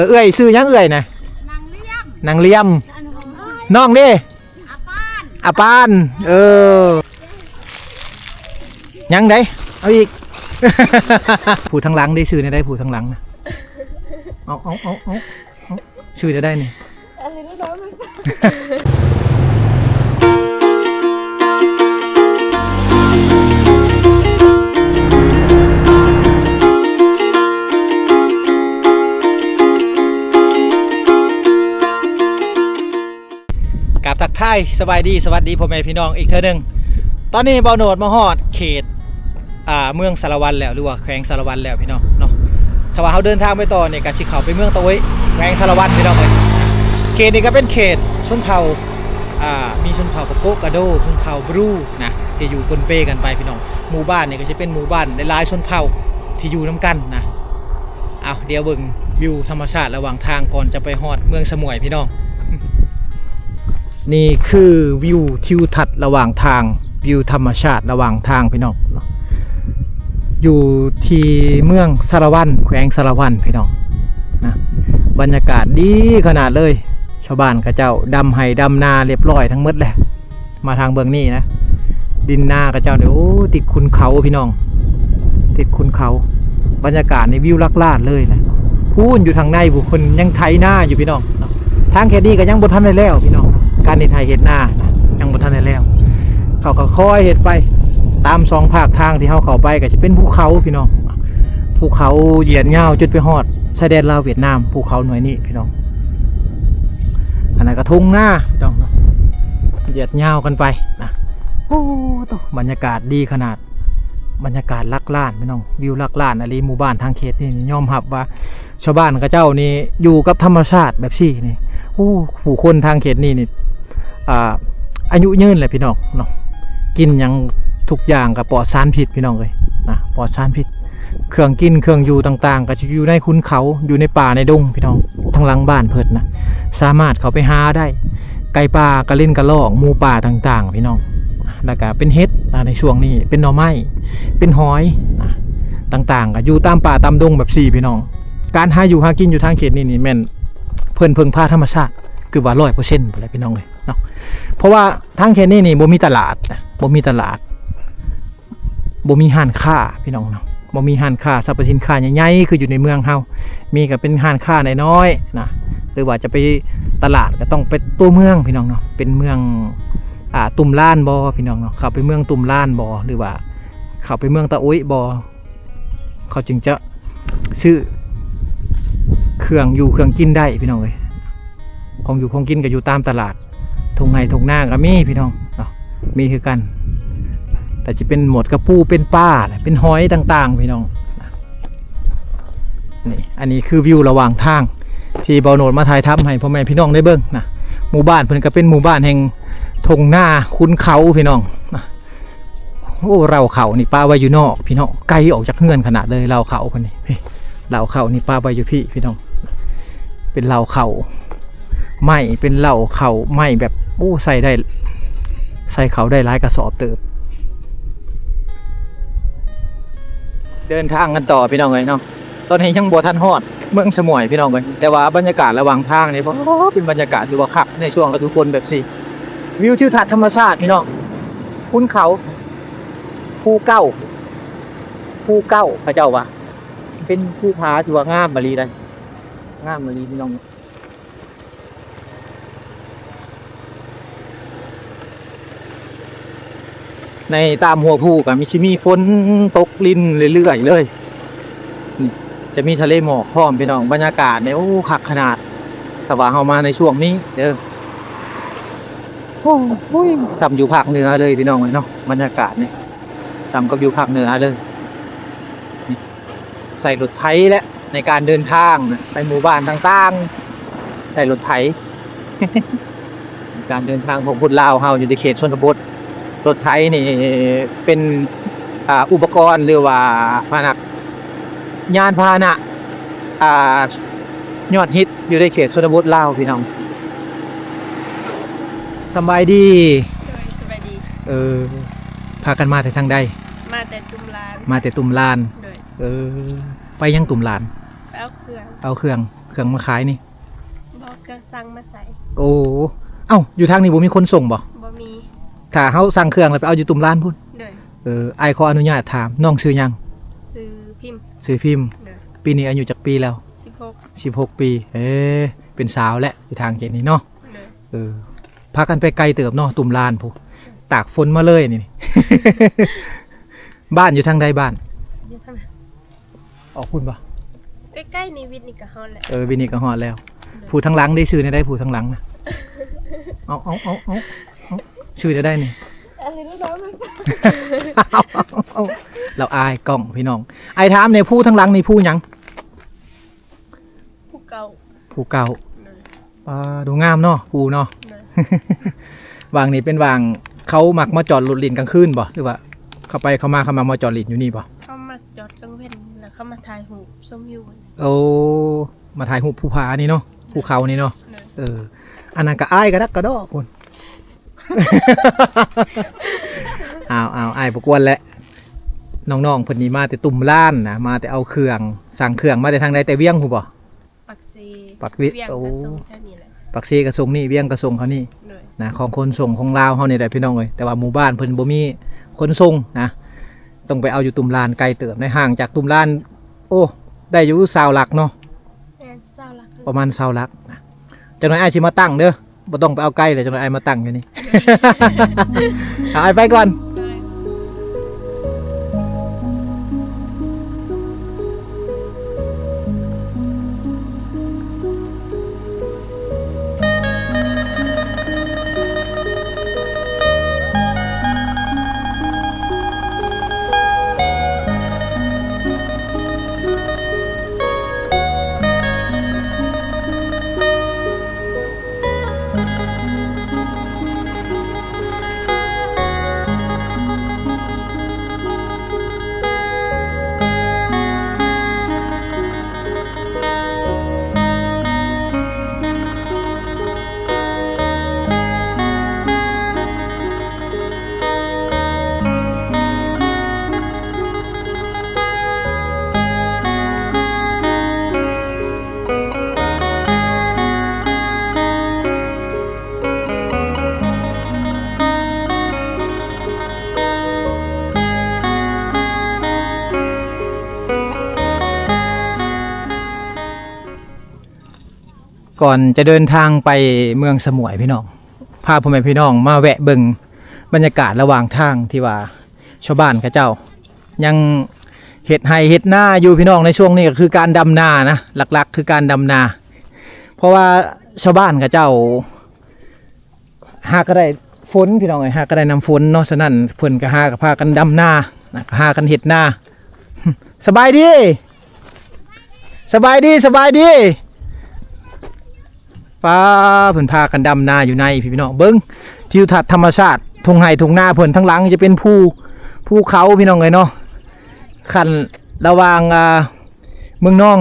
ເອີ ເອື້ອຍຊື່ຫຍັງເອື້ອຍນະ? ນາງລຽມ ນາງລຽມ. ນ້ອງເດ້? ອາປານ ອາປານ. ເອີ ຍັງໃດ? ເອົາອີກ. ຜູ້ທາງຫຼັງເດ້? ຊື່ແນວໃດຜູ້ທາງຫຼັງນະ? ເອົາ ເອົາ ເອົາ ເອົາ ເອົາ ຊື່ແນວໃດນີ້? ກາບທັກທາຍສະບາຍດີ ສະຫວັດດີພໍ່ແມ່ພີ່ນ້ອງອີກເທື່ອໜຶ່ງ. ຕອນນີ້ບ່າວໂນດມາຮອດເຂດ ອ່າ ເມືອງສາລະວັນແລ້ວ ຫຼືວ່າແຂວງສາລະວັນແລ້ວພີ່ນ້ອງເນາະ. ຖ້າວ່າເຮົາເດີນທາງໄປຕໍ່ນີ້ກະຊິເຂົ້າໄປເມືອງຕາໂອ້ຍ ແຂວງສາລະວັນພີ່ນ້ອງເອີຍ. ເຂດນີ້ກະເປັນເຂດຊົນເຜົ່າ ອ່າ ມີຊົນເຜົ່າປະໂກະກະໂດ ຊົນເຜົ່າບຣູນະ ທີ່ຢູ່ປົນເປກັນໄປພີ່ນ້ອງ. ໝູ່ບ້ານນີ້ກະຊິເປັນໝູ່ບ້ານຫຼາຍໆຊົນເຜົ່າທີ່ຢູ່ນຳກັນນະ. ເອົາ ດຽວເບິ່ງວິວທຳມະຊາດລະຫວ່າງທາງ ກ່ອນຈະໄປຮອດເມືອງສະໝວຍພີ່ນ້ອງ. ນີ້ຄືວິວທິວທັດລະຫວ່າງທາງ ວິວທຳມະຊາດລະຫວ່າງທາງພີ່ນ້ອງ. ຢູ່ທີ່ເມືອງສາລະວັນ ແຂວງສາລະວັນພີ່ນ້ອງນະ. ບັນຍາກາດດີຂະໜາດເລີຍ. ຊາວບ້ານເຂົາເຈົ້າດຳໄຮ່ດຳນາລຽບຮ້ອຍທັງໝົດແຫຼະ. ມາທາງເບື້ອງນີ້ນະ ດິນນາເຂົາເຈົ້ານີ້ ໂອ້ ຕິດຄຸນເຂົາພີ່ນ້ອງ ຕິດຄຸນເຂົາ. ບັນຍາກາດນີ້ວິວຫຼັກລ້ານເລີຍແຫຼະ. ພຸ້ນຢູ່ທາງໃນພຸ້ນ ເພິ່ນຍັງໄຖນາຢູ່ພີ່ນ້ອງເນາະ. ທາງເຂດນີ້ກະຍັງບໍ່ທັນໄດ້ແລ້ວພີ່ນ້ອງ ການເຮັດໄຮ່ເຮັດນານະ ຍັງບໍ່ທັນໄດ້ແລ້ວ. ເຂົາກະຄ່ອຍເຮັດໄປ ຕາມສອງພາກທາງທີ່ເຮົາເຂົ້າໄປກະຊິເປັນພູເຂົາພີ່ນ້ອງ. ພູເຂົາຢຽດຍາວຈົນໄປຮອດຊາຍແດນລາວຫວຽດນາມ ພູເຂົາໜ່ວຍນີ້ພີ່ນ້ອງ. ອັນນັ້ນກະທົ່ງນາພີ່ນ້ອງເນາະ ຢຽດຍາວກັນໄປນະ. ໂອ້ໂຕ ບັນຍາກາດດີຂະໜາດ ບັນຍາກາດຫຼັກລ້ານພີ່ນ້ອງ ວິວຫຼັກລ້ານອີ່ຫຼີ. ໝູ່ບ້ານທາງເຂດນີ້ຍອມຮັບວ່າ ຊາວບ້ານເຂົາເຈົ້ານີ້ຢູ່ກັບທຳມະຊາດແບບຊີ້ນີ້ ໂອ້ ຜູ້ຄົນທາງເຂດນີ້ນີ້ ອ່າ ອາຍຸຍືນແຫຼະພີ່ນ້ອງເນາະ. ກິນຫຍັງທຸກຢ່າງກະປອດສານພິດພີ່ນ້ອງເອີຍນະ ປອດສານພິດ. ເຄື່ອງກິນເຄື່ອງຢູ່ຕ່າງໆ ກະຈະຢູ່ໃນຂຸນເຂົາ ຢູ່ໃນປ່າໃນດົງພີ່ນ້ອງ. ທາງຫຼັງບ້ານເພິ່ນນະ ສາມາດເຂົ້າໄປຫາໄດ້ ໄກ່ປ່າ ກະເລັນກະລອກ ໝູປ່າຕ່າງໆພີ່ນ້ອງ. ແລ້ວກະເປັນເຫັດນະ ໃນຊ່ວງນີ້ ເປັນໜໍ່ໄມ້ ເປັນຫອຍນະ ຕ່າງໆ ກະຢູ່ຕາມປ່າຕາມດົງແບບຊີ້ພີ່ນ້ອງ. ການຫາຢູ່ຫາກິນຢູ່ທາງເຂດນີ້ນີ້ແມ່ນເພິ່ນເພິ່ງພາທຳມະຊາດ ຄືວ່າຮ້ອຍເປີເຊັນພຸ້ນແຫຼະພີ່ນ້ອງເອີຍເນາະ. ເພາະວ່າທາງເຂດນີ້ນີ້ບໍ່ມີຕະຫຼາດນະ ບໍ່ມີຕະຫຼາດ ບໍ່ມີຮ້ານຄ້າພີ່ນ້ອງເນາະ ບໍ່ມີຮ້ານຄ້າສັບພະສິນຄ້າໃຫຍ່ໆ ຄືຢູ່ໃນເມືອງເຮົາ. ມີກະເປັນຮ້ານຄ້ານ້ອຍໆນະ ຫຼືວ່າຈະໄປຕະຫຼາດກະຕ້ອງໄປຕົວເມືອງພີ່ນ້ອງເນາະ. ເປັນເມືອງ ອ່າ ຕຸ້ມລານບໍ່ພີ່ນ້ອງເນາະ ເຂົ້າໄປເມືອງຕຸ້ມລານບໍ່ ຫຼືວ່າເຂົ້າໄປເມືອງຕາໂອ້ຍບໍ່ ເຂົາຈຶ່ງຈະຊື້ເຄື່ອງຢູ່ເຄື່ອງກິນໄດ້ພີ່ນ້ອງເອີຍ. ຂອງຢູ່ຂອງກິນກະຢູ່ຕາມຕະຫຼາດ ທົ່ງໄຮ່ທົ່ງນາກະມີພີ່ນ້ອງເນາະ ມີຄືກັນ. ແຕ່ຊິເປັນໝວດກະປູ ເປັນປາ ເປັນຫອຍຕ່າງໆພີ່ນ້ອງ. ນີ້ ອັນນີ້ຄືວິວລະຫວ່າງທາງ ທີ່ບ່າວໂນດມາຖ່າຍທຳໃຫ້ພໍ່ແມ່ພີ່ນ້ອງໄດ້ເບິ່ງນະ. ໝູ່ບ້ານເພິ່ນກະເປັນໝູ່ບ້ານແຫ່ງທົ່ງນາຂຸນເຂົາພີ່ນ້ອງນະ. ໂອ້ ເລົ້າເຂົ້ານີ້ປະໄວ້ຢູ່ນອກພີ່ນ້ອງ ໄກອອກຈາກເຮືອນຂະໜາດເລີຍ ເລົ້າເຂົ້າເພິ່ນນີ້. ເລົ້າເຂົ້ານີ້ປະໄວ້ຢູ່ພີ້ພີ່ນ້ອງ ເປັນເລົ້າເຂົ້າໄມ້ ເປັນເລົ້າເຂົ້າໄມ້ແບບ ໂອ້ ໃສ່ໄດ້ ໃສ່ເຂົ້າໄດ້ຫຼາຍກະສອບເຕີບ. ເດີນທາງກັນຕໍ່ພີ່ນ້ອງເອີຍເນາະ. ຕອນນີ້ຍັງບໍ່ທັນຮອດເມືອງສະໝວຍພີ່ນ້ອງເອີຍ ແຕ່ວ່າບັນຍາກາດລະຫວ່າງທາງນີ້ ໂອ້ ເປັນບັນຍາກາດທີ່ວ່າຄັກໃນຊ່ວງລະດູຝົນແບບຊີ້. ວິວທິວທັດທຳມະຊາດພີ່ນ້ອງ ຂຸນເຂົາ ພູເກົ້າ ພູເກົ້າ ເຂົາເຈົ້າວ່າ ເປັນພູຜາທີ່ວ່າງາມອີ່ຫຼີໃດ໋ ງາມອີ່ຫຼີພີ່ນ້ອງ. ໃນຕາມຫົວພູກະມີ ຊິມີຝົນຕົກລິນເລື້ອຍໆເລີຍ. ນີ້ ຈະມີທະເລໝອກພ້ອມພີ່ນ້ອງ. ບັນຍາກາດນີ້ ໂອ້ ຄັກຂະໜາດ ຖ້າວ່າເຮົາມາໃນຊ່ວງນີ້ເດີ. ໂອ້ຍ ສ່ຳຢູ່ພາກເໜືອເລີຍພີ່ນ້ອງເອີຍເນາະ ບັນຍາກາດນີ້ ສ່ຳກັບຢູ່ພາກເໜືອເລີຍ. ນີ້ ໃຊ້ລົດໄຖແຫຼະ ໃນການເດີນທາງນະ ໄປໝູ່ບ້ານຕ່າງໆ ໃຊ້ລົດໄຖ. ການເດີນທາງຂອງຄົນລາວເຮົາຢູ່ໃນເຂດຊົນນະບົດ ລົດໄຖນີ້ເປັນ ອ່າ ອຸປະກອນ ຫຼືວ່າພາຫະນະ ຍານພາຫະນະ ອ່າ ຍອດຮິດຢູ່ໃນເຂດຊົນນະບົດລາວພີ່ນ້ອງ. ສະບາຍດີ. ໂດຍ ສະບາຍດີ. ເອີ ພາກັນມາແຕ່ທາງໃດ? ມາແຕ່ຕຸ້ມລານ. ມາແຕ່ຕຸ້ມລານ. ໂດຍ. ເອີ ໄປຫຍັງຕຸ້ມລານ? ໄປເອົາເຄື່ອງ ເອົາເຄື່ອງ ເຄື່ອງມາຂາຍນີ້ ບໍ່ ເຄື່ອງສັ່ງມາໃສ່. ໂອ້ ເອົ້າ ຢູ່ທາງນີ້ບໍ່ມີຄົນສົ່ງບໍ່? ບໍ່ມີ. ຖ້າເຮົາສັ່ງເຄື່ອງແລ້ວໄປເອົາຢູ່ຕຸ່ມລານພຸ້ນ? ໂດຍ. ເອີ ອ້າຍຂໍອະນຸຍາດຖາມ ນ້ອງຊື່ຫຍັງ? ຊື່ພິມ. ຊື່ພິມ. ໂດຍ. ປີນີ້ອາຍຸຈັກປີແລ້ວ? ສິບຫົກ. ສິບຫົກປີ. ເອີ ເປັນສາວແລ້ວ ຢູ່ທາງເຂດນີ້ເນາະ. ໂດຍ. ເອີ ພາກັນໄປໄກເຕີບເນາະ ຕຸ່ມລານພຸ້ນ ຕາກຝົນມາເລີຍນີ້. ບ້ານຢູ່ທາງໃດບ້ານ? ຢູ່ທາງ ອອກພຸ້ນບໍ່? ໃກ້ໆນີ້ ວິດນີ້ກໍຮອດແລ້ວ. ເອີ ວິດນີ້ກໍຮອດແລ້ວ. ໂດຍ. ຜູ້ທາງຫຼັງເດ້ ຊື່ແນວໃດຜູ້ທາງຫຼັງນະ? ເອົາ ເອົາ ເອົາ ເອົາ ເອົາ ຊື່ແນວໃດນີ້? ອັນນີ້ລູກນ້ອງ ເອົາ ເອົາ ເອົາ ລາວອາຍກ້ອງພີ່ນ້ອງ. ອ້າຍຖາມແດ່ ຜູ້ທາງຫຼັງນີ້ຜູ້ຫຍັງ? ຜູ້ເກົ່າ. ຜູ້ເກົ່າ. ໂດຍ. ປ້າ ດູງາມເນາະ ຜູ້ເນາະ. ໂດຍ. ຫວ່າງນີ້ເປັນຫວ່າງເຂົາມັກມາຈອດລົດຫຼິ້ນກາງຄືນບໍ່ ຫຼືວ່າເຂົາໄປເຂົາມາ ເຂົາມັກມາຈອດຫຼິ້ນຢູ່ນີ້ບໍ່? ເຂົາມັກຈອດກາງເວັນ ແລ້ວເຂົາມາຖ່າຍຮູບຊົມວິວ. ໂອ້ ມາຖ່າຍຮູບພູຜານີ້ເນາະ ໂດຍ ພູເຂົານີ້ເນາະ. ໂດຍ. ເອີ ອັນນັ້ນກໍອາຍກະດັກກະດໍພຸ້ນ. ເອົາ ເອົາ ອ້າຍບໍ່ກວນແຫຼະ ນ້ອງໆເພິ່ນນີ້ມາແຕ່ຕຸ່ມລານນະ ມາແຕ່ເອົາເຄື່ອງ ສັ່ງເຄື່ອງມາແຕ່ທາງໃດ ແຕ່ວຽງພຸ້ນບໍ່? ປາກເຊ. ປາກເວ ວຽງ ໂອ້ ກໍສົ່ງແຖວນີ້ແຫຼະ. ປາກເຊກໍສົ່ງນີ້ ວຽງກໍສົ່ງເຂົານີ້. ໂດຍ. ນະ ຂອງຂົນສົ່ງຂອງລາວເຮົານີ້ແຫຼະພີ່ນ້ອງເອີຍ ແຕ່ວ່າໝູ່ບ້ານເພິ່ນບໍ່ມີຂົນສົ່ງນະ ຕ້ອງໄປເອົາຢູ່ຕຸ່ມລານ ໄກເຕີບໃນ ຫ່າງຈາກຕຸ່ມລານ ໂອ້ ໄດ້ຢູ່ຊາວຫຼັກເນາະ. ແມ່ນ ຊາວຫຼັກ. ປະມານຊາວຫຼັກນະ. ຈັກໜ່ອຍອ້າຍຊິມາຕັ້ງເດີ ບໍ່ຕ້ອງໄປເອົາໄກເລີຍ ຈັກໜ່ອຍອ້າຍມາຕັ້ງຢູ່ນີ້. ເອົາ ອ້າຍໄປກ່ອນ. ກ່ອນຈະເດີນທາງໄປເມືອງສະໝວຍພີ່ນ້ອງ ພາພໍ່ແມ່ພີ່ນ້ອງມາແວະເບິ່ງບັນຍາກາດລະຫວ່າງທາງ ທີ່ວ່າຊາວບ້ານເຂົາເຈົ້າຍັງເຮັດໄຮ່ເຮັດນາຢູ່ພີ່ນ້ອງ. ໃນຊ່ວງນີ້ກໍຄືການດຳນານະ ຫຼັກໆຄືການດຳນາ ເພາະວ່າຊາວບ້ານເຂົາເຈົ້າຫາກໍໄດ້ຝົນພີ່ນ້ອງເອີຍ ຫາກໍໄດ້ນ້ຳຝົນເນາະ ສະນັ້ນເພິ່ນກໍຫາກໍພາກັນດຳນານະ ຫາກັນເຮັດນາ. ສະບາຍດີ ສະບາຍດີ ສະບາຍດີ. ປ້າ ເພິ່ນພາກັນດຳນາຢູ່ໃນພີ່ນ້ອງ ເບິ່ງທິວທັດທຳມະຊາດ ທົ່ງໄຮ່ທົ່ງນາເພິ່ນ ທາງຫຼັງຈະເປັນພູ ພູເຂົາພີ່ນ້ອງເອີຍເນາະ ຂັ້ນລະຫວ່າງ ອ່າ ເມືອງນອງ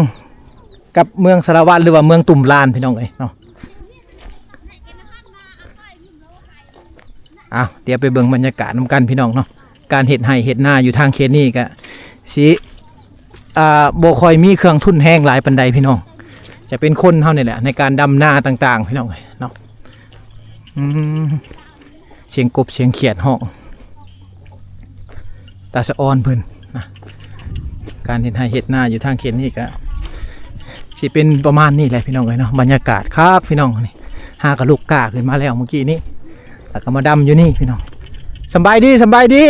ກັບເມືອງສາລະວັນ ຫຼືວ່າເມືອງຕຸ່ມລານພີ່ນ້ອງເອີຍເນາະ. ເອົາ ດຽວໄປເບິ່ງບັນຍາກາດນຳກັນພີ່ນ້ອງເນາະ ການເຮັດໄຮ່ເຮັດນາຢູ່ທາງເຂດນີ້ກະຊິ ອ່າ ບໍ່ຄ່ອຍມີເຄື່ອງທຸນແຮງຫຼາຍປານໃດພີ່ນ້ອງ ຈະເປັນຄົນເຮົານີ້ແຫຼະໃນການດຳນາຕ່າງໆ ພີ່ນ້ອງເອີຍເນາະ. ອືມ ສຽງກົບສຽງຂຽດຮ້ອງ ຕາສະອອນເພິ່ນນະ. ການເຮັດໄຮ່ເຮັດນາຢູ່ທາງເຂດນີ້ກະຊິເປັນປະມານນີ້ແຫຼະພີ່ນ້ອງເອີຍເນາະ. ບັນຍາກາດຄັກພີ່ນ້ອງ ນີ້ຫາກະລູກກ້າຂຶ້ນມາແລ້ວມື້ກີ້ນີ້ ແລ້ວກໍມາດຳຢູ່ນີ້ພີ່ນ້ອງ. ສຳບາຍດີ ສຳບາຍດີ.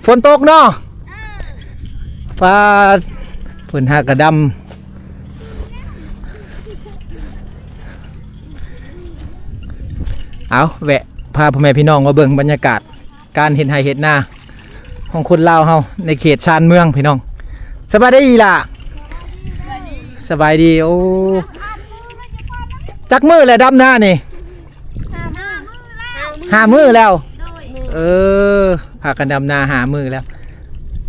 ຝົນຕົກເນາະ. ປາດ ເພິ່ນຫາກະດຳ. ເອົາ ແວະພາພໍ່ແມ່ພີ່ນ້ອງມາເບິ່ງບັນຍາກາດ ການເຮັດໄຮ່ເຮັດນາຂອງຄົນລາວເຮົາໃນເຂດຊານເມືອງພີ່ນ້ອງ. ສະບາຍດີອີ່ຫຼ້າ. ສະບາຍດີ. ໂອ້ ຈັກມື້ແລ້ວດຳນານີ້? ຫ້າມື້ແລ້ວ. ໂດຍ. ເອີ ພາກັນດຳນາຫ້າມື້ແລ້ວ.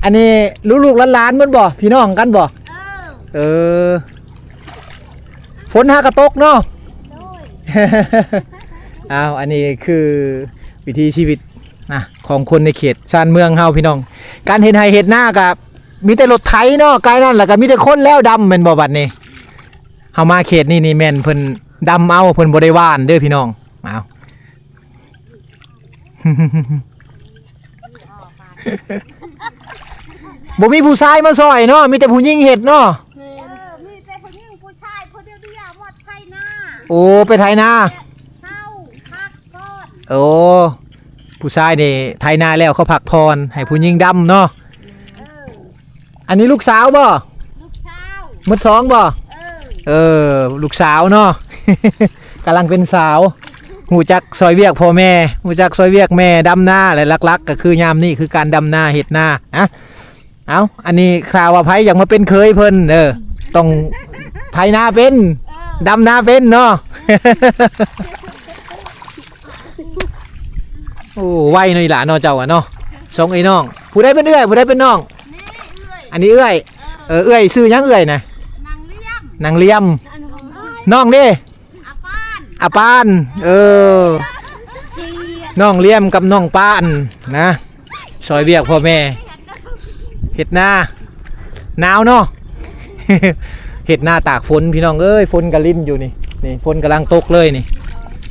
ອັນນີ້ລູກໆຫຼານໆໝົດບໍ່? ພີ່ນ້ອງກັນບໍ່? ເອີ ເອີ ຝົນຫາກະຕົກເນາະ. ໂດຍ. ອ້າວ ອັນນີ້ຄືວິຖີຊີວິດ ນະ ຂອງຄົນໃນເຂດຊານເມືອງເຮົາພີ່ນ້ອງ. ການເຮັດໄຮ່ເຮັດນາກະມີແຕ່ລົດໄຖເນາະ ກາຍນັ້ນລະກະມີແຕ່ຄົນແລ້ວດຳແມ່ນບໍ່ບັດນີ້? ເຮົາມາເຂດນີ້ນີ້ແມ່ນເພິ່ນດຳເອົາ ເພິ່ນບໍ່ໄດ້ຫວ່ານເດີພີ່ນ້ອງ. ເອົາ ບໍ່ມີຜູ້ຊາຍມາຊ່ອຍເນາະ ມີແຕ່ຜູ້ຍິງເຮັດເນາະ. ແມ່ນ ເອີ ມີແຕ່ຜູ້ຍິງ ຜູ້ຊາຍຜູ້ດຽວໆ ໝົດໄຖນາ. ໂອ້ ໄປໄຖນາ ເຊົ້າພັກຜ່ອນ. ໂອ້ ຜູ້ຊາຍນີ້ໄຖນາແລ້ວເຂົາພັກຜ່ອນ ໃຫ້ຜູ້ຍິງດຳເນາະ. ເອີ ອັນນີ້ລູກສາວບໍ່? ລູກສາວ. ໝົດສອງບໍ່? ເອີ ເອີ ລູກສາວເນາະ. ກຳລັງເປັນສາວ ຮູ້ຈັກຊ່ອຍວຽກພໍ່ແມ່ ຮູ້ຈັກຊ່ອຍວຽກແມ່ດຳນາ ແລະ ຫຼັກໆ ກໍຄືຍາມນີ້ຄືການດຳນາເຮັດນານະ. ເອົ້າ ອັນນີ້ຖ້າວ່າໃຜຢາກມາເປັນເຂີຍເພິ່ນ ເອີ ຕ້ອງໄຖນາເປັນ ເອີ ດຳນາເປັນເນາະ. ໂອ້ ໄວເນາະ ອີ່ຫຼ້າເນາະ ເຈົ້າອະເນາະ. ສອງເອື້ອຍນ້ອງ ຜູ້ໃດເປັນເອື້ອຍ ຜູ້ໃດເປັນນ້ອງ? ນີ້ເອື້ອຍ. ອັນນີ້ເອື້ອຍ. ເອີ ເອື້ອຍຊື່ຫຍັງເອື້ອຍນະ? ນາງລຽມ. ນາງລຽມ. ນ້ອງເດ້? ອາປານ. ອາປານ. ເອີ ນ້ອງລຽມກັບນ້ອງປານນະ ຊ່ອຍວຽກພໍ່ແມ່ເຮັດນາ. ໜາວເນາະ ເຮັດນາຕາກຝົນພີ່ນ້ອງເອີຍ. ຝົນກະລິນຢູ່ນີ້ ນີ້ຝົນກຳລັງຕົກເລີຍນີ້.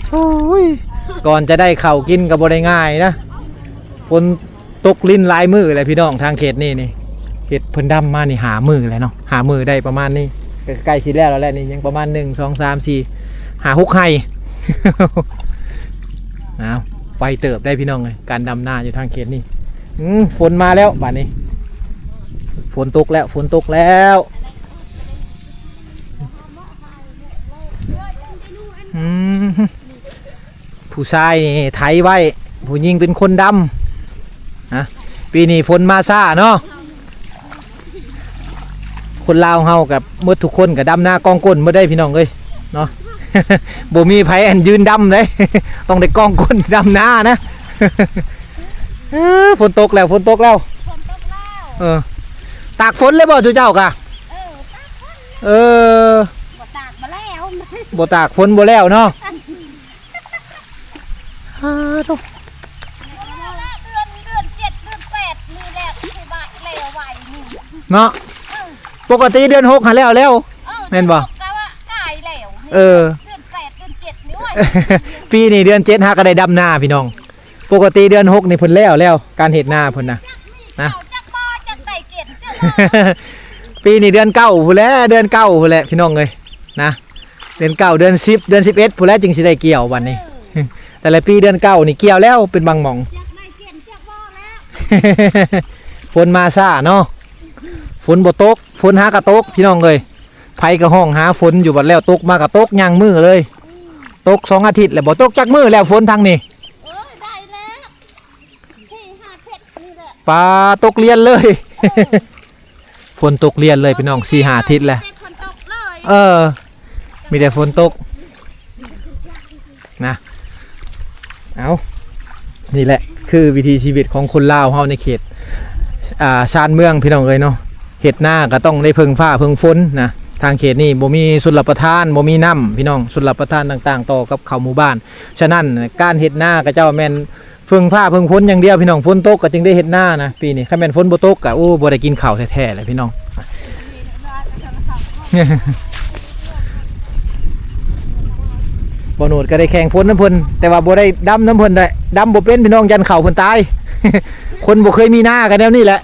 ໂອ້ຍ ກ່ອນຈະໄດ້ເຂົ້າກິນກໍບໍ່ໄດ້ງ່າຍນະ ຝົນຕົກລິນຫຼາຍມື້ແລ້ວພີ່ນ້ອງ. ທາງເຂດນີ້ນີ້ ເຮັດເພິ່ນດຳມານີ້ຫ້າມື້ແລ້ວເນາະ ຫ້າມື້ໄດ້ປະມານນີ້ ກໍໃກ້ຊິແລ້ວແລ້ວແຫຼະນີ້. ຍັງປະມານໜຶ່ງ ສອງ ສາມ ສີ່ ຫ້າ ຫົກໄຮ່. ອ້າວ ໄວເຕີບໄດ໋ພີ່ນ້ອງເອີຍ ການດຳນາຢູ່ທາງເຂດນີ້. ອືມ ຝົນມາແລ້ວບາດນີ້ ຝົນຕົກແລ້ວ ຝົນຕົກແລ້ວ. ອືມ ຜູ້ຊາຍນີ້ໄຖໄວ້ ຜູ້ຍິງເປັນຄົນດຳນະ. ປີນີ້ຝົນມາຊ້າເນາະ. ຄົນລາວເຮົາກັບໝົດທຸກຄົນກໍດຳນາກອງກົ້ນໝົດເດ້ພີ່ນ້ອງເອີຍເນາະ. ບໍ່ມີໃຜອັນຢືນດຳເດ້ ຕ້ອງໄດ້ກອງກົ້ນດຳນານະ. ເອີ ຝົນຕົກແລ້ວ ຝົນຕົກແລ້ວ. ຝົນຕົກແລ້ວ. ເອີ ຕາກຝົນເລີຍບໍ່ ຊຸເຈົ້າກະ? ເອີ ຕາກຝົນ. ເອີ ບໍ່ຕາກບໍ່ແລ້ວ ບໍ່ຕາກຝົນບໍ່ແລ້ວເນາະ. ອາ ໂທ້ ເດືອນ ເດືອນເຈັດ ເດືອນແປດນີ້ແຫຼະ ຄືວ່າແລ້ວໄວນີ້ເນາະ. ເອີ ປົກກະຕິເດືອນຫົກຫັ້ນແລ້ວແລ້ວ. ເອີ ແມ່ນບໍ່? ເດືອນຫົກກະວ່າກາຍແລ້ວ. ເອີ ເດືອນແປດ ເດືອນເຈັດນີ້ ໂອ້ຍ ປີນີ້ເດືອນເຈັດຫາກະໄດ້ດຳນາພີ່ນ້ອງ. ປົກກະຕິເດືອນຫົກນີ້ເພິ່ນແລ້ວແລ້ວ ການເຮັດນາເພິ່ນນະ ນະ. ປີນີ້ເດືອນເກົ້າພຸ້ນແຫຼະ ເດືອນເກົ້າພຸ້ນແຫຼະພີ່ນ້ອງເອີຍນະ. ເດືອນເກົ້າ ເດືອນສິບ ເດືອນສິບເອັດພຸ້ນແຫຼະຈຶ່ງຊິໄດ້ກ່ຽວບັດນີ້. ແຕ່ລະປີເດືອນເກົ້ານີ້ກ່ຽວແລ້ວເປັນບາງໝ່ອງ. ຝົນມາຊ້າເນາະ ຝົນບໍ່ຕົກ ຝົນຫາກະຕົກພີ່ນ້ອງເອີຍ. ໃຜກະຮ້ອງຫາຝົນຢູ່ ບັດແລ້ວຕົກມາກະຕົກຍ່າງມືເລີຍ. ຕົກສອງອາທິດແລ້ວ ບໍ່ຕົກຈັກມື້ແລ້ວຝົນທາງນີ້. ເອີ ໄດ້ແລ້ວ ສີ່ຫ້າທິດນີ້ແຫຼະ ປາ ຕົກລຽນເລີຍ. ເອີ ຝົນຕົກລຽນເລີຍພີ່ນ້ອງ ສີ່ຫ້າທິດແລ້ວ. ເອີ ມີແຕ່ຝົນຕົກນະ. ເອົ້າ ນີ້ແຫຼະຄືວິຖີຊີວິດຂອງຄົນລາວເຮົາໃນເຂດ ອ່າ ຊານເມືອງພີ່ນ້ອງເອີຍເນາະ. ເຮັດນາກໍຕ້ອງໄດ້ເພິ່ງຟ້າເພິ່ງຝົນນະ. ທາງເຂດນີ້ບໍ່ມີຊົນລະປະທານ ບໍ່ມີນ້ຳພີ່ນ້ອງ ຊົນລະປະທານຕ່າງໆ ຕໍ່ກັບເຂົ້າໝູ່ບ້ານ. ສະນັ້ນ ການເຮັດນາຂະເຈົ້າແມ່ນ ເພິ່ງຟ້າເພິ່ງຝົນຢ່າງດຽວພີ່ນ້ອງ. ຝົນຕົກກໍຈຶ່ງໄດ້ເຮັດນານະປີນີ້. ຄັນແມ່ນຝົນບໍ່ຕົກກໍ ໂອ້ ບໍ່ໄດ້ກິນເຂົ້າແທ້ໆແຫຼະພີ່ນ້ອງ. ບໍ່ໂນດກໍໄດ້ແຂ່ງຝົນນຳເພິ່ນ ແຕ່ວ່າບໍ່ໄດ້ດຳນຳເພິ່ນໄດ້ ດຳບໍ່ເປັນພີ່ນ້ອງ ຢ້ານເຂົ້າເພິ່ນຕາຍ. ຄົນບໍ່ເຄີຍມີນາກໍແນວນີ້ແຫຼະ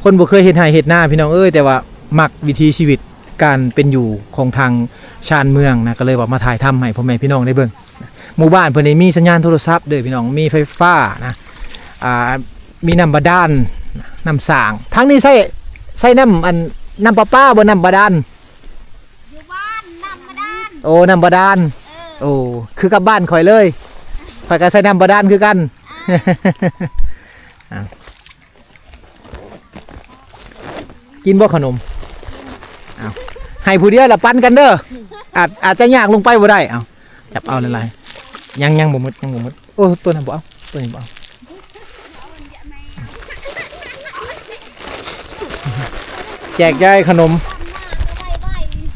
ຄົນບໍ່ເຄີຍເຮັດໄຮ່ເຮັດນາພີ່ນ້ອງເອີຍ ແຕ່ວ່າມັກວິຖີຊີວິດ ການເປັນຢູ່ຂອງທາງຊານເມືອງນະ ກໍເລີຍວ່າມາຖ່າຍທຳໃຫ້ພໍ່ແມ່ພີ່ນ້ອງໄດ້ເບິ່ງ. ໝູ່ບ້ານເພິ່ນນີ້ມີສັນຍານໂທລະສັບເດີພີ່ນ້ອງ ມີໄຟຟ້ານະ ອ່າ ມີນ້ຳບາດານ ນ້ຳສ້າງ. ທາງນີ້ໃຊ້ ໃຊ້ນ້ຳ ອັນ ນ້ຳປະປາບໍ່ ນ້ຳບາດານ? ຢູ່ບ້ານນ້ຳບາດານ. ໂອ້ ນ້ຳບາດານ. ເອີ ໂອ້ ຄືກັບບ້ານຂ້ອຍເລີຍ ຂ້ອຍກໍໃຊ້ນ້ຳບາດານຄືກັນ. ອ່າ ອ່າ ກິນບໍ່ຂະໜົມ? ເອົ້າ ໃຫ້ຜູ້ດຽວລະປັນກັນເດີ ອາດ ອາດຈະຍາກລົງໄປບໍ່ໄດ້. ເອົາ ຈັບເອົາຫຼາຍໆ ຍັງ ຍັງບໍ່ໝົດ ຍັງບໍ່ໝົດ. ໂອ້ ຕົວນັ້ນບໍ່ເອົາ ຕົວນີ້ບໍ່ເອົາ. ແຈກຢາຍຂະໜົມ.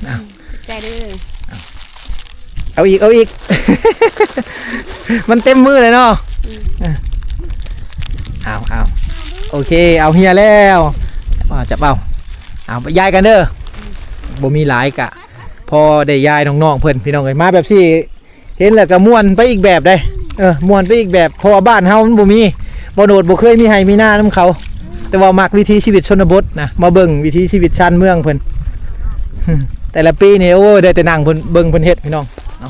ເອົາ ໃຈເດີ ເອົາອີກ ເອົາອີກ ມັນເຕັມມືເລີຍເນາະ. ອືມ ໂອເຄ ເອົາເຮຍແລ້ວ ມາຈັບເອົາ ເອົາ ຢາຍກັນເດີ ບໍ່ມີຫຼາຍກະພໍໄດ້ຢາຍນ້ອງໆເພິ່ນ ພີ່ນ້ອງເອີຍ ມາແບບຊີ້ ເຫັນແລ້ວກໍມ່ວນໄປອີກແບບເດ້ ເອີ ມ່ວນໄປອີກແບບ ເພາະວ່າບ້ານເຮົາມັນບໍ່ມີ ບໍ່ໂນດບໍ່ເຄີຍມີໄຮ່ມີນານຳເຂົາ ແຕ່ວ່າມັກວິຖີຊີວິດຊົນນະບົດນະ ມາເບິ່ງວິຖີຊີວິດຊານເມືອງເພິ່ນ ແຕ່ລະປີນີ້ ໂອ້ຍ ໄດ້ແຕ່ນັ່ງເພິ່ນ ເບິ່ງເພິ່ນເຮັດ ພີ່ນ້ອງ ເອີ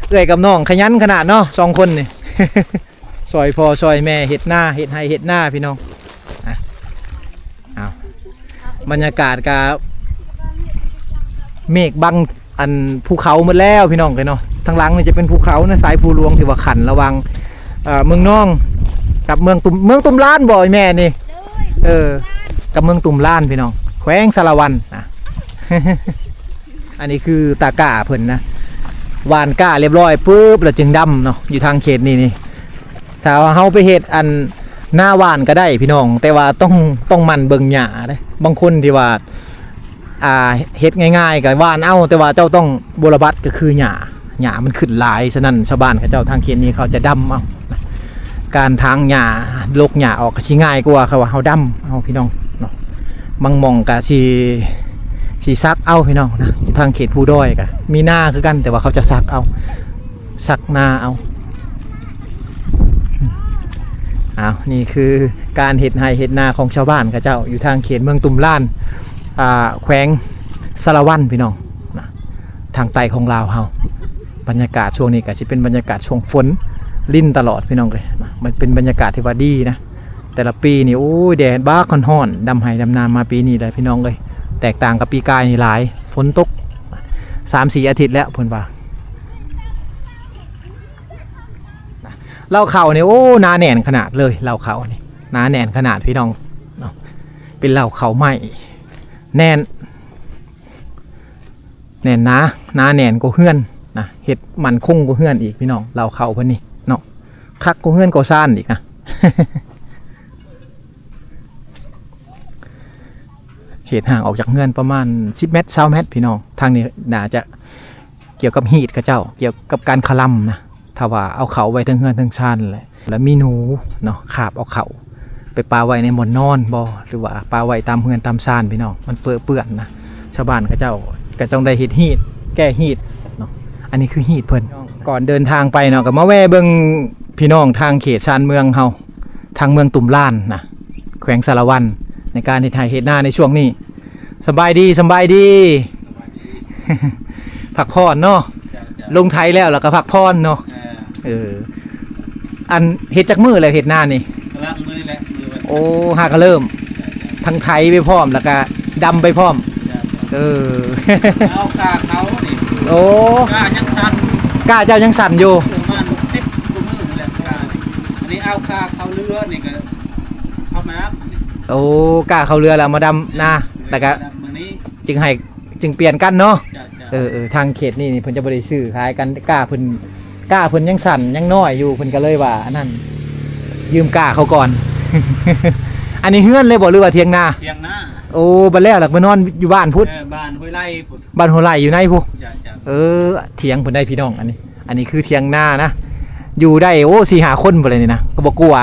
ເອື້ອຍກັບນ້ອງຂະຫຍັນຂະໜາດເນາະ ສອງຄົນນີ້ ຊ່ອຍພໍ່ຊ່ອຍແມ່ເຮັດນາ ເຮັດໄຮ່ເຮັດນາ ພີ່ນ້ອງ ອ່ະ ອ້າວ ບັນຍາກາດກະເມກບັງອັນພູເຂົາໝົດແລ້ວ ພີ່ນ້ອງເອີຍເນາະ ທາງຫຼັງນີ້ຈະເປັນພູເຂົານະ ສາຍພູຫຼວງທີ່ວ່າຂັ້ນລະຫວ່າງ ເອີ ເມືອງນອງກັບເມືອງຕຸມ ເມືອງຕຸມລານບໍ່ ອີ່ແມ່ນີ້? ເອີ ກັບເມືອງຕຸມລານ ພີ່ນ້ອງ ແຂວງສາລະວັນນະ. ອັນນີ້ຄືຕາກ້າເພິ່ນນະ ຫວ່ານກ້າລຽບຮ້ອຍປຶບ ແລ້ວຈຶ່ງດຳເນາະ ຢູ່ທາງເຂດນີ້ນີ້ ຖ້າວ່າເຮົາໄປເຮັດອັນນາຫວ່ານກໍໄດ້ພີ່ນ້ອງ ແຕ່ວ່າຕ້ອງ ຕ້ອງໝັ່ນເບິ່ງຫຍ້າເດ້ ບາງຄົນທີ່ວ່າ ອ່າ ເຮັດງ່າຍໆກໍຫວ່ານເອົາ ແຕ່ວ່າເຈົ້າຕ້ອງບົວລະບັດ ກໍຄືຫຍ້າ ຫຍ້າມັນຂຶ້ນຫຼາຍ ສະນັ້ນຊາວບ້ານເຂົາເຈົ້າທາງເຂດນີ້ເຂົາຈະດຳເອົາ ການຖາງຫຍ້າ ລົກຫຍ້າອອກກໍຊິງ່າຍກວ່າ ເຂົາວ່າເຮົາດຳເອົາພີ່ນ້ອງເນາະ ບາງໝ່ອງກໍຊິ ຊິສັກເອົາພີ່ນ້ອງນະ ຢູ່ທາງເຂດພູດອຍກໍມີນາຄືກັນ ແຕ່ວ່າເຂົາຈະສັກເອົາ ສັກນາເອົາ ອ້າວ ນີ້ຄືການເຮັດໄຮ່ເຮັດນາຂອງຊາວບ້ານເຂົາເຈົ້າ ຢູ່ທາງເຂດເມືອງຕຸມລານ ອ່າ ແຂວງສາລະວັນ ພີ່ນ້ອງນະ ທາງໃຕ້ຂອງລາວເຮົາ. ບັນຍາກາດຊ່ວງນີ້ກໍຊິເປັນບັນຍາກາດຊ່ວງຝົນ ລິນຕະຫຼອດພີ່ນ້ອງເອີຍ ມັນເປັນບັນຍາກາດທີ່ວ່າດີນະ ແຕ່ລະປີນີ້ ໂອ້ຍ ແດດບັກຮ້ອນໆ ດຳໄຮ່ດຳນາມາປີນີ້ແຫຼະພີ່ນ້ອງເອີຍ ແຕກຕ່າງກັບປີກາຍນີ້ຫຼາຍ ຝົນຕົກສາມສີ່ອາທິດແລ້ວເພິ່ນວ່າ. ລາວເຂົ້ານີ້ ໂອ້ ໜາແໜ້ນຂະໜາດເລີຍ ລາວເຂົ້ານີ້ໜາແໜ້ນຂະໜາດພີ່ນ້ອງເນາະ ເປັນລາວເຂົ້າໄມ້ແໜ້ນ ແໜ້ນໜາ ໜາແໜ້ນກວ່າເຮືອນນະ ເຮັດໝັ້ນຄົງກວ່າເຮືອນອີກພີ່ນ້ອງ ລາວເຂົ້າເພິ່ນນີ້ເນາະ ຄັກກວ່າເຮືອນກໍ່ຊານອີກນະ ເຂດຫ່າງອອກຈາກເຮືອນປະມານສິບແມັດ ຊາວແມັດພີ່ນ້ອງ ທາງນີ້ໜ້າຈະ ກ່ຽວກັບຮີດເຂົາເຈົ້າ ກ່ຽວກັບການຄະລຳນະ ຖ້າວ່າເອົາເຂົ້າໄວ້ເທິງເຮືອນເທິງຊານແຫຼະ ແລ້ວມີໜູເນາະ ຄາບເອົາເຂົ້າໄປປະໄວ້ໃນບ່ອນນອນບໍ ຫຼືວ່າປະໄວ້ຕາມເຮືອນຕາມຊານພີ່ນ້ອງ ມັນເປິເປື້ອນນະ ຊາວບ້ານເຂົາເຈົ້າກໍຕ້ອງໄດ້ເຮັດຮີດ ແກ້ຮີດເນາະ ອັນນີ້ຄືຮີດເພິ່ນ. ກ່ອນເດີນທາງໄປເນາະ ກໍມາແວ່ເບິ່ງພີ່ນ້ອງທາງເຂດຊານເມືອງເຮົາ ທາງເມືອງຕຸມລານນະ ແຂວງສາລະວັນ ໃນການເຮັດໄຮ່ເຮັດນາໃນຊ່ວງນີ້. ສະບາຍດີ ສະບາຍດີ ສະບາຍດີ ພັກຜ່ອນເນາະ ເຈົ້າໆ ລົງໄຖແລ້ວ ແລ້ວກໍພັກຜ່ອນເນາະ ເອີ ເອີ ອັນເຮັດຈັກມື້ແລ້ວເຮັດນານີ້? ກຳລັງມື້ນີ້ແຫຼະ ມື້ວັນ ໂອ້ ຫາກະເລີ່ມ ເຈົ້າໆ ທັງໄຖໄປພ້ອມ ແລ້ວກະດຳໄປພ້ອມ ເຈົ້າໆ ເອີ ເອົາກ້າເຂົານີ້ ໂອ້ ກ້າຍັງສັ້ນ ກ້າເຈົ້າຍັງສັ້ນຢູ່ ປະມານສິບກວ່າມື້ແຫຼະ ກ້ານີ້ ອັນນີ້ເອົາກ້າເຂົ້າເຮືອນີ້ກໍ ເຂົ້າມາດຳ ໂອ້ ກ້າເຂົ້າເຮືອແລ້ວມາດຳນາ ແລ້ວກໍ ດຳມື້ນີ້ ຈຶ່ງໃຫ້ ຈຶ່ງປ່ຽນກັນເນາະ ເຈົ້າໆ ເອີໆ ທາງເຂດນີ້ນີ້ເພິ່ນຈະບໍ່ໄດ້ຊື້ຂາຍກັນ ກ້າເພິ່ນ ກ້າເພິ່ນຍັງສັ້ນຍັງນ້ອຍຢູ່ ເພິ່ນກໍເລີຍວ່າອັນນັ້ນ ຢືມກ້າເຂົາກ່ອນ ອັນນີ້ເຮືອນເລີຍບໍ່ ຫຼືວ່າຖຽງນາ? ຖຽງນາ ໂອ້ ບັດແລ້ວລະໄປນອນຢູ່ບ້ານພຸ້ນ ເອີ ບ້ານຫ້ວຍໄລ່ພຸ້ນ ບ້ານຫ້ວຍໄລ່ຢູ່ໃນພຸ້ນ ເຈົ້າໆ ເອີ ຖຽງເພິ່ນໄດ໋ພີ່ນ້ອງ ອັນນີ້ ອັນນີ້ຄືຖຽງນານະ ຢູ່ໄດ້ ໂອ້ ສີ່ຫ້າຄົນພຸ້ນແຫຼະນີ້ນະ ກໍບໍ່ກົວ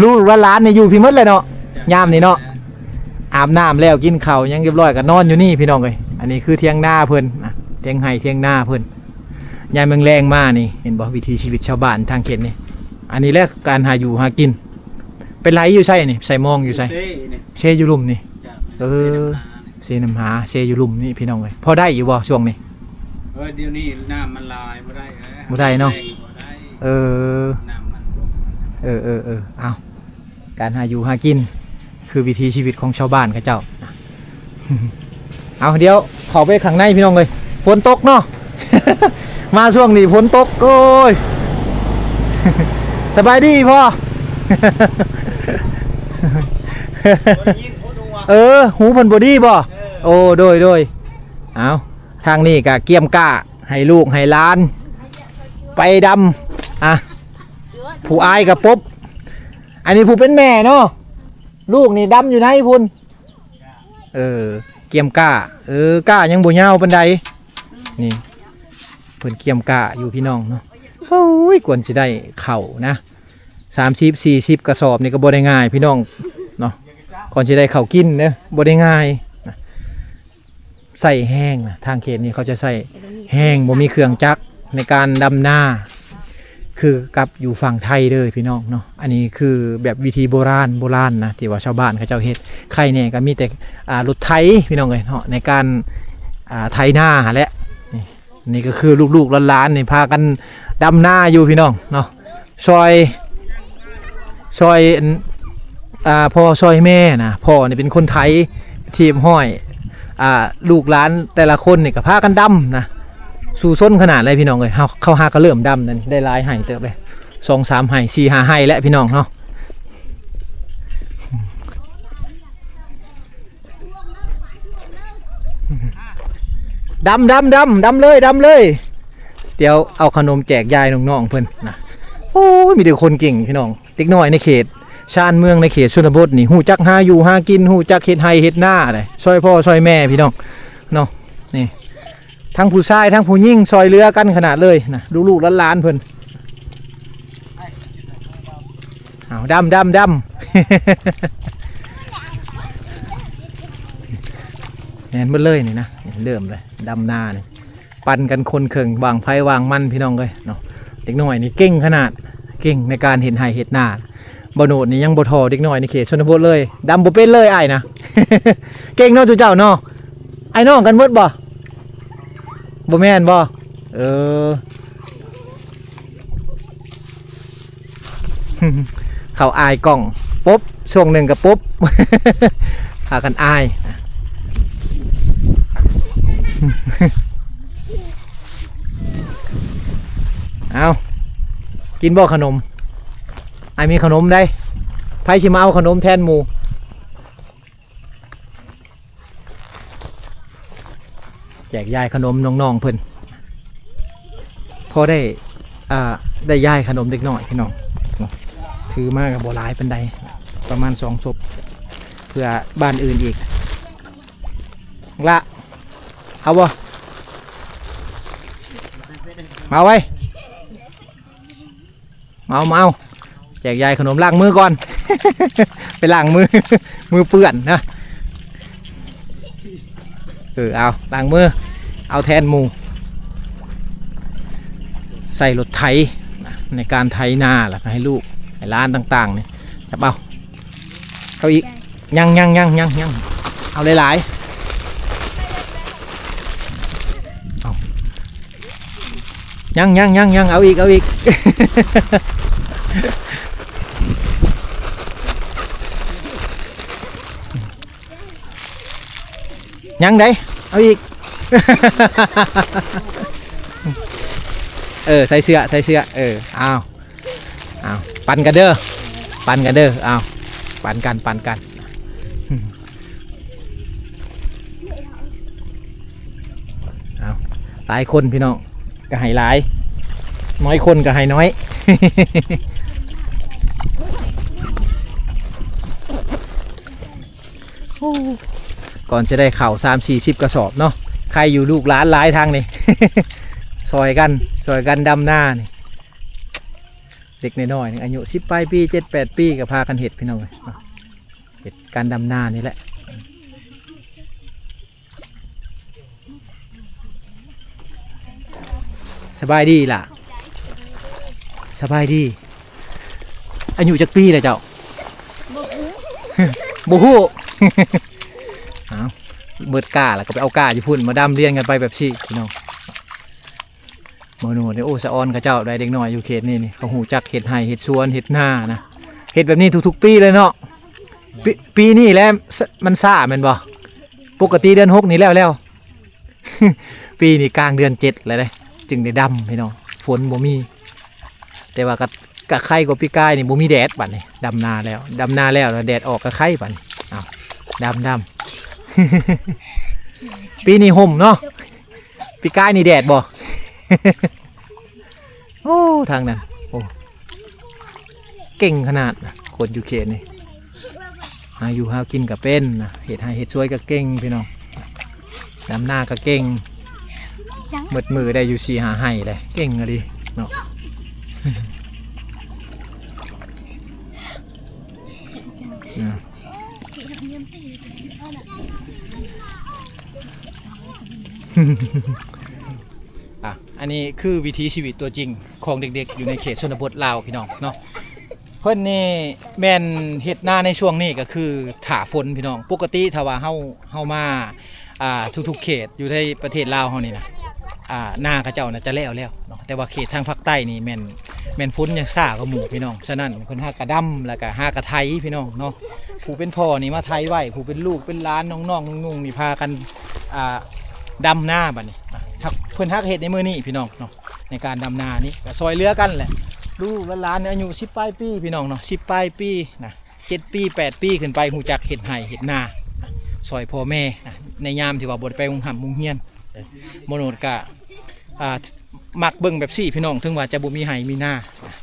ລູກຫຼານນີ້ຢູ່ພີ້ໝົດແຫຼະເນາະ ຍາມນີ້ເນາະ ອາບນ້ຳແລ້ວ ກິນເຂົ້າຫຍັງຮຽບຮ້ອຍ ກໍນອນຢູ່ນີ້ພີ່ນ້ອງເອີຍ ອັນນີ້ຄືຖຽງນາເພິ່ນນະ ຖຽງໄຮ່ຖຽງນາເພິ່ນ ຍາມແລງໆມານີ້ ເຫັນບໍ່ ວິຖີຊີວິດຊາວບ້ານທາງເຂດນີ້ ອັນນີ້ແຫຼະການຫາຢູ່ຫາກິນ ໄປໄຫຼຢູ່ໃສນີ້ ໃສ່ມອງຢູ່ໃສ? ເຊນີ້ ເຊຢູ່ລຸ່ມນີ້ ເອີ ເຊນ້ຳຫາ ເຊນ້ຳຫາ ເຊຢູ່ລຸ່ມນີ້ພີ່ນ້ອງເອີຍ ພໍໄດ້ຢູ່ບໍ່ຊ່ວງນີ້? ເອີ ດຽວນີ້ນ້ຳມັນຫຼາຍ ບໍ່ໄດ້ ເອີ ບໍ່ໄດ້ເນາະ ແລງບໍ່ໄດ້ ເອີ ນ້ຳມັນ ເອີໆໆ ເອົາ ການຫາຢູ່ຫາກິນ ຄືວິຖີຊີວິດຂອງຊາວບ້ານເຂົາເຈົ້າ ເອົາ ດຽວເຂົ້າໄປຂ້າງໃນພີ່ນ້ອງເອີຍ ຝົນຕົກເນາະ ມາຊ່ວງນີ້ຝົນຕົກ ໂອ້ຍ ສະບາຍດີພໍ່ ເອີ ຫູເພິ່ນບໍ່ດີບໍ່? ເອີ ໂອ້ ໂດຍໆ ເອົາ ທາງນີ້ກະກຽມກ້າໃຫ້ລູກໃຫ້ຫຼານໄປດຳ ອ່ະ ຜູ້ອາຍກະປົບ ອັນນີ້ຜູ້ເປັນແມ່ເນາະ ລູກນີ້ດຳຢູ່ໃນພຸ້ນ ເອີ ກຽມກ້າ ເອີ ກ້າຍັງບໍ່ຍາວປານໃດ ນີ້ ເພິ່ນກຽມກ້າຢູ່ພີ່ນ້ອງເນາະ ໂອ້ຍ ກວ່າຊິໄດ້ເຂົ້ານະ ສາມສິບ ສີ່ສິບກະສອບນີ້ກໍບໍ່ໄດ້ງ່າຍພີ່ນ້ອງເນາະ ກ່ອນຊິໄດ້ເຂົ້າກິນເດ້ ບໍ່ໄດ້ງ່າຍນະ. ໃຊ້ແຮງນະ ທາງເຂດນີ້ເຂົາຈະໃຊ້ແຮງ ບໍ່ມີເຄື່ອງຈັກໃນການດຳນາ ຄືກັບຢູ່ຝັ່ງໄທເດີພີ່ນ້ອງເນາະ. ອັນນີ້ຄືແບບວິທີໂບລານ ໂບລານນະ ທີ່ວ່າຊາວບ້ານເຂົາເຈົ້າເຮັດ. ໄຄແດ່ກໍມີແຕ່ ອ່າ ລົດໄຖພີ່ນ້ອງເອີຍເນາະ ໃນການ ອ່າ ໄຖນາຫັ້ນແຫຼະ. ນີ້ ນີ້ກໍຄືລູກໆຫຼານໆນີ້ພາກັນດຳນາຢູ່ພີ່ນ້ອງເນາະ ຊ່ອຍ ຊ່ອຍ ອັນ ອ່າ ພໍ່ຊ່ອຍແມ່ນະ. ພໍ່ນີ້ເປັນຄົນໄຖ ທີ່ຮຽບຮ້ອຍ ອ່າ ລູກຫຼານແຕ່ລະຄົນນີ້ກໍພາກັນດຳນະ ສູ້ຊົນຂະໜາດເລີຍພີ່ນ້ອງເອີຍ. ເຮົາ ເຂົາຫາກໍເລີ່ມດຳນັ້ນ ໄດ້ຫຼາຍໄຮ່ເຕີບເລີຍ ສອງສາມໄຮ່ ສີ່ຫ້າໄຮ່ແລ້ວພີ່ນ້ອງເນາະ. ດຳ ດຳ ດຳ ດຳເລີຍ ດຳເລີຍ. ດຽວເອົາຂະໜົມແຈກຢາຍນ້ອງໆເພິ່ນນະ. ໂອ້ຍ ມີແຕ່ຄົນເກັ່ງພີ່ນ້ອງ ເດັກນ້ອຍໃນເຂດຊານເມືອງ ໃນເຂດຊົນນະບົດນີ້ ຮູ້ຈັກຫາຢູ່ຫາກິນ ຮູ້ຈັກເຮັດໄຮ່ເຮັດນາເດ້ ຊ່ອຍພໍ່ຊ່ອຍແມ່ພີ່ນ້ອງເນາະ. ນີ້ ທັງຜູ້ຊາຍທັງຜູ້ຍິງຊ່ອຍເຫຼືອກັນຂະໜາດເລີຍນະ ລູກໆຫຼານໆເພິ່ນ. ເອົາ ດຳ ດຳ ດຳ ແມ່ນເບິດເລີຍນີ້ນະ ເລີ່ມເລີຍ ດຳນານີ້ ປັ່ນກັນຄົນເຄິ່ງ ຫວ່າງໃຜຫວ່າງມັນພີ່ນ້ອງເອີຍເນາະ. ເດັກນ້ອຍນີ້ເກັ່ງຂະໜາດ ເກັ່ງໃນການເຮັດໄຮ່ເຮັດນາ. ບ່າວໂນດນີ້ຍັງບໍ່ທໍ່ເດັກນ້ອຍໃນເຂດຊົນນະບົດເລີຍ ດຳບໍ່ເປັນເລີຍອ້າຍນະ. ເກັ່ງເນາະ ຊຸມເຈົ້າເນາະ ອ້າຍນ້ອງກັນເບິດບໍ່? ບໍ່ແມ່ນບໍ່? ເອີ ເຂົາອາຍກ້ອງ ປົບ ຊ່ວງໜຶ່ງກໍປົບ ພາກັນອາຍ. ເອົາ ກິນບໍ່ຂະໜົມ? ອ້າຍມີຂະໜົມໃດ໋ ໃຜຊິມາເອົາຂະໜົມແທນໝູ່? ແຈກຢາຍຂະໜົມນ້ອງໆເພິ່ນ ພໍໄດ້ ອ່າ ໄດ້ຢາຍຂະໜົມເດັກນ້ອຍພີ່ນ້ອງ. ຖືມາກໍບໍ່ຫຼາຍປານໃດ ປະມານສອງສົບ ເພື່ອບ້ານອື່ນອີກ. ລະ ເອົາບໍ່? ມາໄວ. ເອົາ ມາເອົາ ແຈກຢາຍຂະໜົມ ລ້າງມືກ່ອນ ໄປລ້າງມື ມືເປື້ອນນະ. ເອີ ເອົາ ລ້າງມື ເອົາແທນໝູ່ ໃສ່ລົດໄຖໃນການໄຖນາ ແລ້ວກໍໃຫ້ລູກໃຫ້ຫຼານຕ່າງໆນີ້ ຈັບເອົາ. ເອົາອີກ ຍັງ ຍັງ ຍັງ ຍັງ ຍັງ ເອົາຫຼາຍໆ ເອົາ ຍັງ ຍັງ ຍັງ ຍັງ ເອົາອີກ ເອົາອີກ ຍັງໃດ໋ ເອົາອີກ ເອີ ໃສ່ເສື້ອ ໃສ່ເສື້ອ ເອີ ເອົາ. ເອົາ ປັ່ນກັນເດີ ປັ່ນກັນເດີ ເອົາ ປັ່ນກັນ ປັ່ນກັນ ເອົາ ຫຼາຍຄົນພີ່ນ້ອງກໍໃຫ້ຫຼາຍ ນ້ອຍຄົນກໍໃຫ້ນ້ອຍ. ໂອ້ ກ່ອນຊິໄດ້ເຂົ້າສາມສີ່ສິບກະສອບເນາະ ໃຄຢູ່ລູກຫຼານຫຼາຍທາງນີ້ ຊ່ອຍກັນ ຊ່ອຍກັນດຳນານີ້. ເດັກນ້ອຍໆ ອາຍຸສິບປາຍປີ ເຈັດແປດປີ ກໍພາກັນເຮັດ ພີ່ນ້ອງເອີຍ ເຮັດການດຳນານີ້ແຫຼະ. ສະບາຍດີຫຼ້າ ສະບາຍດີ. ອາຍຸຈັກປີແລ້ວເຈົ້າ? ບໍ່ຮູ້ ບໍ່ຮູ້. ເອົາ ເບິດກ້າແລ້ວກໍໄປເອົາກ້າຢູ່ພຸ້ນ ມາດຳລຽນກັນໄປແບບຊີ້ ພີ່ນ້ອງ. ບໍ່ໂນດນີ້ ໂອ້ ສະອອນເຂົາເຈົ້າໄດ໋ ເດັກນ້ອຍຢູ່ເຂດນີ້ນີ້ ເຂົາຮູ້ຈັກເຮັດໄຮ່ເຮັດສວນເຮັດນານະ ເຮັດແບບນີ້ທຸກໆປີເລີຍເນາະ. ປີ ປີນີ້ແຫຼະ ມັນຊ້າແມ່ນບໍ່? ປົກກະຕິເດືອນຫົກນີ້ແລ້ວແລ້ວ ປີນີ້ກາງເດືອນເຈັດແລ້ວເດ້ ຈຶ່ງໄດ້ດຳ ພີ່ນ້ອງ ຝົນບໍ່ມີ. ແຕ່ວ່າກໍ ກະໄຄກວ່າປີກາຍນີ້ ບໍ່ມີແດດ ບັດນີ້ດຳນາແລ້ວ ດຳນາແລ້ວ ແດດອອກກະໄຄ ບັດນີ້ ເອົາ ດຳ ດຳ ປີນີ້ຮົ່ມເນາະ ປີກາຍນີ້ແດດບໍ່? ໂອ້ ທາງນັ້ນ ໂອ້ ເກັ່ງຂະໜາດ ຄົນຢູ່ເຂດນີ້ ຫາຢູ່ຫາກິນກໍເປັນນະ ເຮັດໄຮ່ເຮັດສວນກໍເກັ່ງ ພີ່ນ້ອງ ດຳນາກໍເກັ່ງ ໝົດມື້ໄດ້ຢູ່ສີ່ຫ້າໄຮ່ເດ້ ເກັ່ງອີ່ຫຼີເນາະ. ອ່ະ ອັນນີ້ຄືວິຖີຊີວິດຕົວຈິງຂອງເດັກໆ ຢູ່ໃນເຂດຊົນນະບົດລາວພີ່ນ້ອງເນາະ. ເພິ່ນນີ້ແມ່ນເຮັດນາໃນຊ່ວງນີ້ກໍຄືຖ້າຝົນພີ່ນ້ອງ. ປົກກະຕິຖ້າວ່າເຮົາ ເຮົາມາ ອ່າ ທຸກໆເຂດຢູ່ໃນປະເທດລາວເຮົານີ້ນະ ອ່າ ນາເຂົາເຈົ້ານະຈະແລ້ວແລ້ວເນາະ, ແຕ່ວ່າເຂດທາງພາກໃຕ້ນີ້ແມ່ນ ແມ່ນຝົນຍັງຊ້າກວ່າໝູ່ພີ່ນ້ອງ. ສະນັ້ນເພິ່ນຫາກະດຳ ແລ້ວກະຫາກະໄຖພີ່ນ້ອງເນາະ. ຜູ້ເປັນພໍ່ນີ້ມາໄຖໄວ້ ຜູ້ເປັນລູກເປັນຫຼານ ນ້ອງໆນຸ່ງໆນີ້ພາກັນ ອ່າ ດຳນາບັດນີ້. ອ່າ ເພິ່ນຫາກະເຮັດໃນມື້ນີ້ພີ່ນ້ອງເນາະ ໃນການດຳນານີ້ກໍຊ່ອຍເຫຼືອກັນແຫຼະ. ລູກໆຫຼານໆນີ້ອາຍຸສິບປາຍປີພີ່ນ້ອງເນາະ ສິບປາຍປີນະ ເຈັດປີ ແປດປີຂຶ້ນໄປ ຮູ້ຈັກເຮັດໄຮ່ເຮັດນາ ຊ່ອຍພໍ່ແມ່ ໃນຍາມທີ່ວ່າບໍ່ໄດ້ໄປໂຮງຮ່ຳໂຮງຮຽນ. ບໍ່ໂນດກະ ອ່າ ມັກເບິ່ງແບບຊີ້ພີ່ນ້ອງ, ເຖິງວ່າຈະບໍ່ມີໄຮ່ມີນາ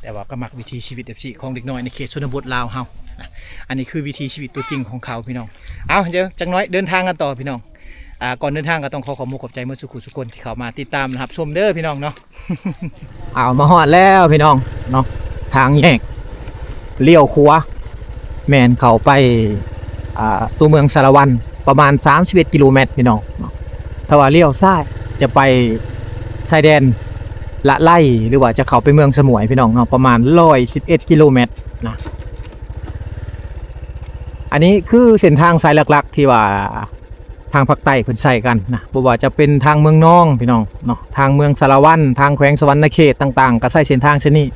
ແຕ່ວ່າກໍມັກວິຖີຊີວິດແບບຊີ້ຂອງເດັກນ້ອຍໃນເຂດຊົນນະບົດລາວເຮົາ. ອັນນີ້ຄືວິຖີຊີວິດຕົວຈິງຂອງເຂົາພີ່ນ້ອງ. ເອົາ ດຽວຈັກໜ້ອຍເດີນທາງກັນຕໍ່ພີ່ນ້ອງ. ອ່າ ກ່ອນເດີນທາງກໍຕ້ອງຂໍຂອບມຸກຂອບໃຈໝົດສູ່ຄູ່ສູ່ຄົນທີ່ເຂົ້າມາຕິດຕາມຮັບຊົມເດີພີ່ນ້ອງເນາະ. ເອົາ ມາຮອດແລ້ວພີ່ນ້ອງເນາະ ທາງແຍກລ້ຽວຂວາ ແມ່ນເຂົ້າໄປ ອ່າ ຕົວເມືອງສາລະວັນ ປະມານສາມສິບເອັດກິໂລແມັດພີ່ນ້ອງເນາະ. ຖ້າວ່າລ້ຽວຊ້າຍຈະໄປຊາຍແດນລະໄລ ຫຼືວ່າຈະເຂົ້າໄປເມືອງສະໝວຍພີ່ນ້ອງເນາະ ປະມານຮ້ອຍສິບເອັດກິໂລແມັດນະ. ອັນນີ້ຄືເສັ້ນທາງສາຍຫຼັກໆ ທີ່ວ່າ ທາງພາກໃຕ້ເພິ່ນໃຊ້ກັນນະ ບໍ່ວ່າຈະເປັນທາງເມືອງນອງພີ່ນ້ອງເນາະ ທາງເມືອງສາລະວັນ ທາງແຂວງສະຫວັນນະເຂດຕ່າງໆ ກໍໃຊ້ເສັ້ນທາງເສັ້ນນີ້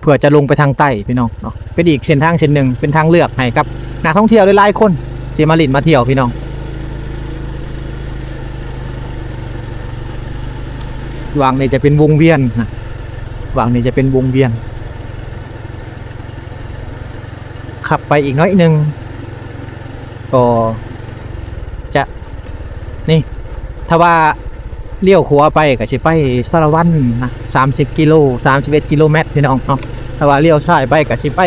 ເພື່ອຈະລົງໄປທາງໃຕ້ພີ່ນ້ອງເນາະ. ເປັນອີກເສັ້ນທາງເສັ້ນໜຶ່ງ ເປັນທາງເລືອກໃຫ້ກັບນັກທ່ອງທ່ຽວຫຼາຍໆຄົນ ທີ່ມາຫຼິ້ນມາທ່ຽວພີ່ນ້ອງ. ຫວ່າງນີ້ຈະເປັນວົງວຽນນະ ຫວ່າງນີ້ຈະເປັນວົງວຽນ. ຂັບໄປອີກໜ້ອຍໜຶ່ງກໍຈະ ນີ້ ຖ້າວ່າລ້ຽວຂວາໄປກໍຊິໄປສາລະວັນນະ ສາມສິບກິໂລ ສາມສິບເອັດກິໂລແມັດພີ່ນ້ອງເນາະ. ຖ້າວ່າລ້ຽວຊ້າຍໄປກໍຊິໄປ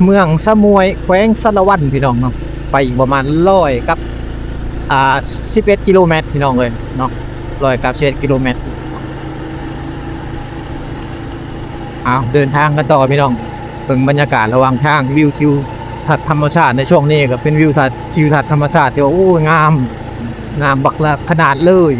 ເມືອງສະໝວຍ ແຂວງສາລະວັນພີ່ນ້ອງເນາະ ໄປອີກປະມານຮ້ອຍກັບ ອ່າ ສິບເອັດກິໂລແມັດພີ່ນ້ອງເອີຍເນາະ ຮ້ອຍກັບສິບເອັດກິໂລແມັດ. ເອົາ ເດີນທາງກັນຕໍ່ພີ່ນ້ອງ ເບິ່ງບັນຍາກາດລະຫວ່າງທາງ ວິວທິວທັດທຳມະຊາດໃນຊ່ວງນີ້ ກໍເປັນວິວທັດ ທິວທັດທຳມະຊາດທີ່ວ່າ ໂອ້ຍ ງາມ ງາມບັກລະຂະໜາດເລີຍ.